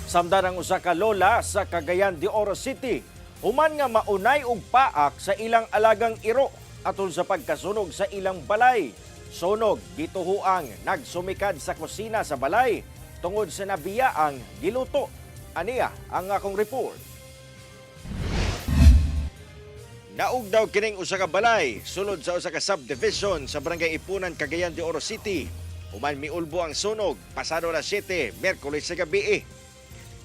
Samtang ang usa ka lola sa Cagayan de Oro City, human nga maunay og paak sa ilang alagang iro atol sa pagkasunog sa ilang balay. Sunog gituhuang nagsumikad sa kusina sa balay tungod sa nabiyaang giluto. Aniya ang akong report. Naug daw kining usa ka balay sulod sa usa ka subdivision sa Barangay Ipunan, Cagayan de Oro City. Human miulbo ang sunog pasado alas 7 Miyerkules sa gabi.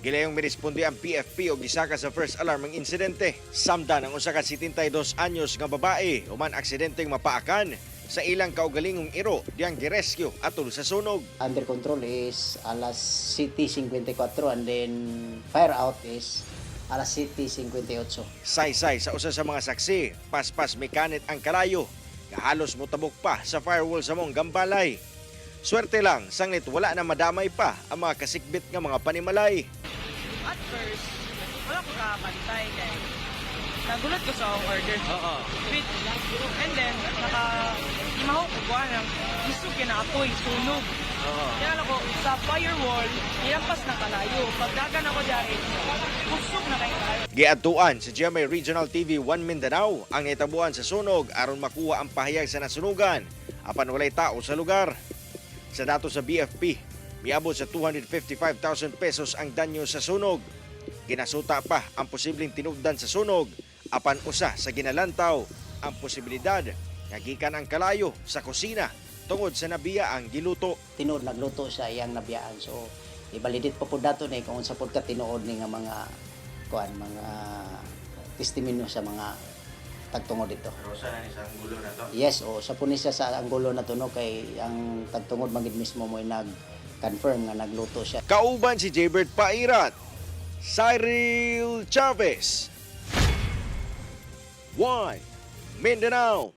Gilayong miresponde ang PFP og gisaka sa first alarm ang insidente. Samtang ang usa ka 72 anyos nga babae, human aksidenteng mapaakan sa ilang kaugalingong iro diyang girescue atol sa sunog. Under control is alas 7:54 and then fire out is alas 7:58. Saysay sa usa sa mga saksi, paspas mekanit ang kalayo. Kahalos motabok pa sa firewall sa maong gambalay. Swerte lang, sanglit wala na madamay pa ang mga kasikbit nga mga panimalay. At first, wala ko kakabantay kay nagulat ko sa akong order. Oo. Wait, and then, naka, imaho ko kuha ng isog na apoy, sunog. Oo. Kaya ko, sa firewall, nilampas ng kalayo. Pagdagan ako dyan, kusog na kayo kalayo. Giadtuan sa GMA Regional TV 1 Mindanao ang nitabuan sa sunog aron makuha ang pahayag sa nasunugan apan walay tao sa lugar. Sa datos sa BFP, miabot sa 255,000 pesos ang danyo sa sunog. Ginasuta pa ang posibleng tinubdan sa sunog apan usa sa ginalantaw ang posibilidad nga gikan ang kalayo sa kusina tungod sa nabiya ang giluto. Tinuod nagluto siya iyang nabiyaan. So i-validate pa pud dato ni kung unsa pud ka tinuod ni nga mga kuan, mga testimonyo sa mga tagtungod dito. Pero usa na ni sa anggulo na to. Yes, o sa po ni siya sa anggulo na to, no, kay ang tagtungod magid mismo mo nag confirm nga nagluto siya. Kauban si Jaybert Pairat, Cyril Chavez. 1 Mindanao.